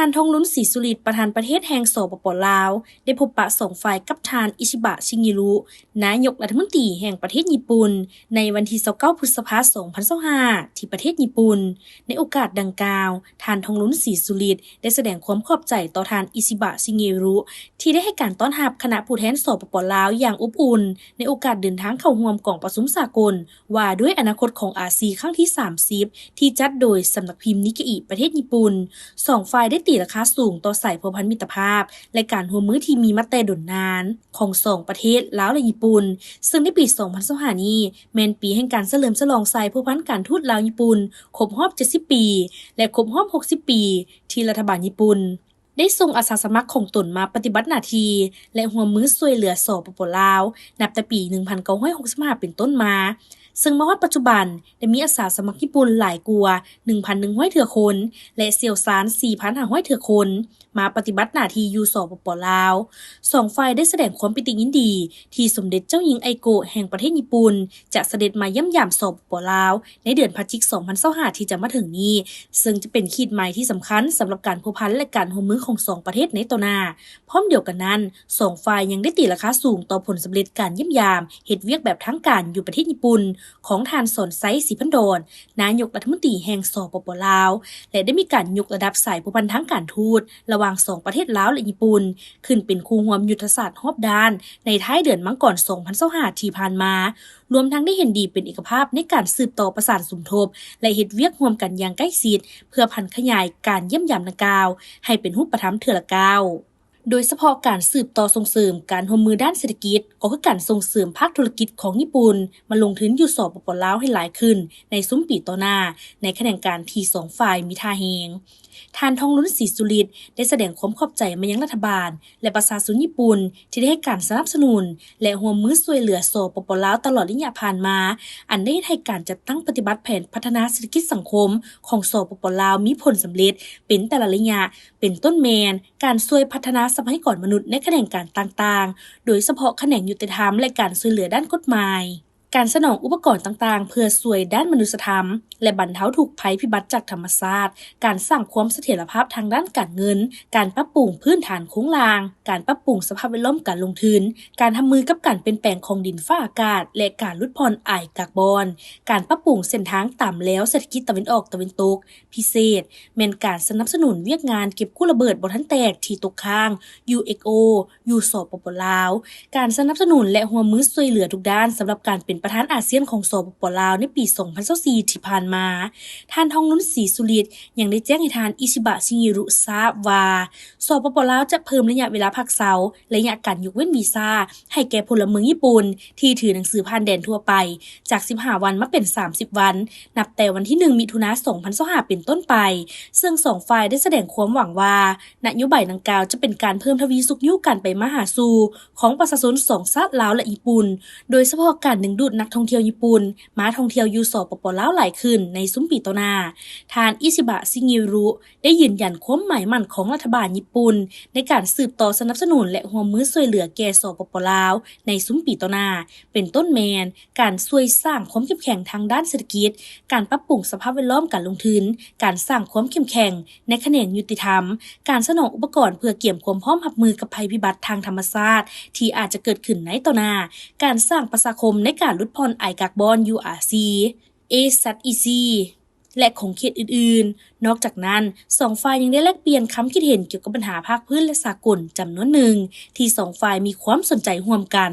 ທ່ານ ທອງລຸນ ສີສຸລິດ ປະທານປະເທດແຫ່ງ ສປປ ລາວ ໄດ້ພົບປະສອງຝ່າຍກັບທ່ານ ອິຊິບະ ຊິເງເຣຣຸ ນາຍົກລັດຖະມົນຕີແຫ່ງປະເທດຍີ່ປຸ່ນ ໃນວັນທີຊາວເກົ້າ ພຶດສະພາ ສອງພັນຊາວຫ້າ ທີ່ປະເທດຍີ່ປຸ່ນ. ໃນໂອກາດດັ່ງກ່າວ, ທ່ານ ທອງລຸນ ສີສຸລິດ ໄດ້ສະແດງຄວາມຂອບໃຈຕໍ່ທ່ານ ອິຊິບະ ຊິເງເຣຣຸ ທີ່ໄດ້ໃຫ້ການຕ້ອນຮັບຄະນະຜູ້ແທນ ສປປ ລາວ ຢ່າງອົບອຸ່ນ ໃນໂອກາດເດີນທາງເຂົ້າຮ່ວມກອງປະຊຸມສາກົນ ວ່າດ້ວຍອະນາຄົດຂອງອາຊີ ຄັ້ງທີສາມສິບ ທີ່ຈັດໂດຍສຳນັກພິມນິກເກອີ ປະເທດຍີ່ປຸ່ນ. ສອງຝ່າຍໄດ້ຕີລາຄາສູງຕໍ່ສາຍພົວພັນມິດຕະພາບ ແລະ ການຮ່ວມມືທີ່ມີມາແຕ່ດົນນານຂອງສອງປະເທດ ລາວ ແລະ ຍີ່ປຸ່ນ, ເຊິ່ງໃນປີສອງພັນຊາວຫ້ານີ້ ແມ່ນປີແຫ່ງການສະເຫຼີມສະຫຼອງສາຍພົວພັນການທູດລາວຍີ່ປຸ່ນ ຄົບຮອບເຈັດສິບປີ ແລະ ຄົບຮອບຫົກສິບປີ ທີ່ລັດຖະບານຍີ່ປຸ່ນ ໄດ້ສົ່ງອາສາສະໝັກຂອງຕົນມາປະຕິບັດໜ້າທີ່ ແລະ ຮ່ວມມືຊ່ວຍເຫຼືອ ສປປ ລາວ ນັບແຕ່ປີໜຶ່ງພັນເກົ້າຮ້ອຍຫົກສິບຫ້າເປັນຕົ້ນມາ, ເຊິ່ງມາຮອດປັດຈຸບັນໄດ້ມີອາສາສະໝັກຍີ່ປຸ່ນຫຼາຍກວ່າໜຶ່ງພັນໜຶ່ງຮ້ອຍເທື່ອຄົນ ແລະ ຊ່ຽວຊານສີ່ພັນຫ້າຮ້ອຍເທື່ອຄົນ ມາປະຕິບັດໜ້າທີ່ຢູ່ ສປປ ລາວ. ສອງຝ່າຍໄດ້ສະແດງຄວາມປີຕິຍິນດີທີ່ສົມເດັດເຈົ້າຍິງ ໄອໂກະ ແຫ່ງປະເທດຍີ່ປຸ່ນ ຈະສະເດັດມາຢ້ຽມຢາມ ສປປ ລາວ ໃນເດືອນພະຈິກ ສອງພັນຊາວຫ້າ ທີ່ຈະມາເຖິງນີ້, ເຊິ່ງຈະເປັນຂີດໝາຍທີ່ສຳຄັນສຳລັບການພົວພັນ ແລະ ການຮ່ວມມືຂອງສອງປະເທດໃນຕໍ່ໜ້າ. ພ້ອມດຽວກັນນັ້ນ, ສອງຝ່າຍຍັງໄດ້ຕີລາຄາສູງຕໍ່ຜົນສຳເລັດການຢ້ຽມຢາມເຮັດວຽກແບບທາງການຢູ່ປະເທດຍີ່ປຸ່ນ ຂອງທ່ານ ສອນໄຊ ສີພັນດອນ ນາຍົກລັດຖະມົນຕີແຫ່ງ ສປປ ລາວ ແລະ ໄດ້ມີການຍົກລະດັບສາຍພົວພັນທາງການທູດ ລະຫວ່າງສອງປະເທດລາວ ແລະ ຍີ່ປຸ່ນ ຂຶ້ນເປັນຄູ່ຮ່ວມຍຸດທະສາດຮອບດ້ານ ໃນທ້າຍເດືອນມັງກອນ ສອງພັນຊາວຫ້າ ທີ່ຜ່ານມາ, ລວມທັງໄດ້ເຫັນດີເປັນເອກະພາບໃນການສືບຕໍ່ປະສານສົມທົບ ແລະ ເຮັດວຽກຮ່ວມກັນຢ່າງໃກ້ຊິດ ເພື່ອຜັນຂະຫຍາຍການຢ້ຽມຢາມດັ່ງກ່າວໃຫ້ເປັນຮູບປະທຳເທື່ອລະກ້າວ. ໂດຍສະເພາະການສືບຕໍ່ສົ່ງເສີມການຮ່ວມມືດ້ານເສດຖະກິດ ກໍຄືການສົ່ງເສີມພາກທຸລະກິດຂອງຍີ່ປຸ່ນມາລົງທຶນຢູ່ ສປປ ລາວ ໃຫ້ຫຼາຍຂຶ້ນໃນຊຸມປີຕໍ່ໜ້າ ໃນຂະແໜງການທີ່ສອງຝ່າຍມີທ່າແຮງ. ທ່ານ ທອງລຸນ ສີສຸລິດ ໄດ້ສະແດງຄວາມຂອບໃຈມາຍັງລັດຖະບານ ແລະ ປະຊາຊົນຍີ່ປຸ່ນ ທີ່ໄດ້ໃຫ້ການສະໜັບສະໜູນ ແລະ ຮ່ວມມືຊ່ວຍເຫຼືອ ສປປ ລາວ ຕະຫຼອດໄລຍະຜ່ານມາ, ອັນໄດ້ເຮັດໃຫ້ການຈັດຕັ້ງປະຕິບັດແຜນພັດທະນາເສດຖະກິດສັງຄົມຂອງ ສປປ ລາວ ມີຜົນສຳເລັດເປັນແຕ່ລະໄລຍະ, ເປັນຕົ້ນແມ່ນ ການຊ່ວຍພັດທະນາຊັບພະຍາກອນມະນຸດໃນຂະແໜງການຕ່າງໆ, ໂດຍສະເພາະຂະແໜງຍຸຕິທຳ ແລະ ການຊ່ວຍເຫຼືອດ້ານກົດໝາຍ, ການສະໜອງອຸປະກອນຕ່າງໆ ເພື່ອຊ່ວຍດ້ານມະນຸດສະທຳ ແລະ ບັນເທົາທຸກໄພພິບັດຈາກທຳມະຊາດ, ການສ້າງຄວາມສະຖຽນລະພາບທາງດ້ານການເງິນ, ການປັບປຸງພື້ນຖານໂຄງລ່າງ, ການປັບປຸງສະພາບແວດລ້ອມການລົງທຶນ, ການຮັບມືກັບການປ່ຽນແປງຂອງດິນຟ້າອາກາດ ແລະ ການຫຼຸດຜ່ອນອາຍກາບອນ, ການປັບປຸງເສັ້ນທາງຕາມແລວເສດຖະກິດຕາເວັນອອກຕາເວັນຕົກ, ພິເສດແມ່ນການສະໜັບສະໜູນວຽກງານເກັບກູ້ລະເບີດບໍ່ທັນແຕກທີ່ຕົກຄ້າງ ຢູເອັກໂອ ຢູ່ ສປປ ລາວ, ການສະໜັບສະໜູນ ແລະ ຮ່ວມມືຊ່ວຍເຫຼືອທຸກດ້ານສຳລັບການເປັນປະທານອາຊຽນຂອງ ສປປ ລາວ ໃນປີສອງພັນຊາວສີ່ທີ່ຜ່ານມາ. ທ່ານ ທອງລຸນ ສີສຸລິດ ຍັງໄດ້ແຈ້ງໃຫ້ທ່ານ ອິຊິບະ ຊິເງເຣຣຸ ຊາບວ່າ ສປປ ລາວ ຈະເພີ່ມໄລຍະເວລາພັກເຊົາ, ໄລຍະການຍົກເວັ້ນວີຊາ ໃຫ້ແກ່ພົນລະເມືອງຍີ່ປຸ່ນທີ່ຖືໜັງສືຜ່ານແດນທົ່ວໄປ ຈາກສິບຫ້າວັນມາເປັນສາມສິບວັນ ນັບແຕ່ວັນທີໜຶ່ງ ມິຖຸນາ ສອງພັນຊາວຫ້າ ເປັນຕົ້ນໄປ, ເຊິ່ງສອງຝ່າຍໄດ້ສະແດງຄວາມຫວັງວ່າ ນະໂຍບາຍດັ່ງກ່າວຈະເປັນການເພີ່ມທະວີຊຸກຍູ້ການໄປມາຫາສູ່ຂອງປະຊາຊົນສອງຊາດລາວ ແລະ ຍີ່ປຸ່ນ, ໂດຍສະເພາະການດຶງດູດນັກທ່ອງທ່ຽວຍີ່ປຸ່ນມາທ່ອງທ່ຽວຢູ່ ສປປ ລາວ ຫຼາຍຂຶ້ນໃນຊຸມປີຕໍ່ໜ້າ. ທ່ານ ອິຊິບະ ຊິເງເຣຣຸ ໄດ້ຢືນຢັນຄວາມໝາຍໝັ້ນຂອງລັດຖະບານຍີ່ປຸ່ນໃນການສືບຕໍ່ສະໜັບສະໜູນ ແລະ ຮ່ວມມືຊ່ວຍເຫຼືອແກ່ ສປປ ລາວ ໃນຊຸມປີຕໍ່ໜ້າ, ເປັນຕົ້ນແມ່ນ ການຊ່ວຍສ້າງຄວາມເຂັ້ມແຂງທາງດ້ານເສດຖະກິດ, ການປັບປຸງສະພາບແວດລ້ອມການລົງທຶນ, ການສ້າງຄວາມເຂັ້ມແຂງໃນຂະແໜງຍຸຕິທຳ, ການສະໜອງອຸປະກອນເພື່ອກຽມຄວາມພ້ອມຮັບມືກັບໄພພິບັດທາງທຳມະຊາດທີ່ອາດຈະເກີດຂຶ້ນໃນຕໍ່ໜ້າ, ການສ້າງປະຊາຄົມໃນການຫຼຸດຜ່ອນອາຍກາບອນ ຢູເອັກໂອ ເອແຊັດອີຊີ ແລະ ຂົງເຂດອື່ນໆ. ນອກຈາກນັ້ນ, ສອງຝ່າຍຍັງໄດ້ແລກປ່ຽນຄຳຄິດເຫັນກ່ຽວກັບບັນຫາພາກພື້ນ ແລະ ສາກົນຈຳນວນໜຶ່ງ ທີ່ສອງຝ່າຍມີຄວາມສົນໃຈຮ່ວມກັນ.